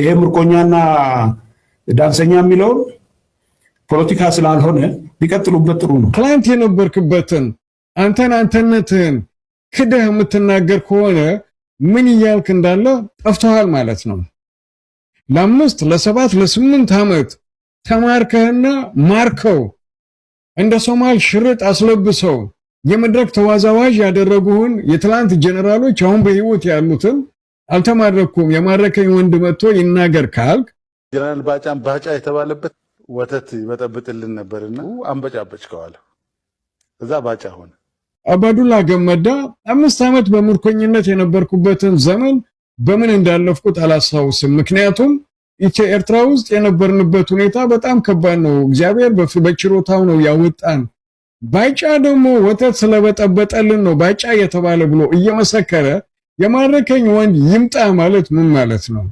ይሄ ምርኮኛና ዳንሰኛ የሚለውን ፖለቲካ ስላልሆነ ቢቀጥሉበት ጥሩ ነው። ትላንት የነበርክበትን አንተን አንተነትህን ክደህ የምትናገር ከሆነ ምን እያልክ እንዳለ ጠፍቶሃል ማለት ነው። ለ5፣ ለ7፣ ለ8 ዓመት ተማርከህና ማርከው እንደ ሶማል ሽርጥ አስለብሰው የመድረክ ተወዛዋዥ ያደረጉህን የትላንት ጀነራሎች አሁን በህይወት ያሉትን አልተማረኩም፣ የማረከኝ ወንድ መጥቶ ይናገር ካልክ ጀነራል ባጫን ባጫ የተባለበት ወተት ይበጠብጥልን ነበርና አንበጫበጭከዋለሁ። እዛ ባጫ ሆነ። አባዱላ ገመዳ 5 ዓመት በምርኮኝነት የነበርኩበትን ዘመን በምን እንዳለፍኩት አላስታውስም። ምክንያቱም ኢትዮ ኤርትራ ውስጥ የነበርንበት ሁኔታ በጣም ከባድ ነው። እግዚአብሔር በችሮታው ነው ያወጣን። ባጫ ደግሞ ወተት ስለበጠበጠልን ነው ባጫ የተባለ ብሎ እየመሰከረ የማረከኝ ወንድ ይምጣ ማለት ምን ማለት ነው?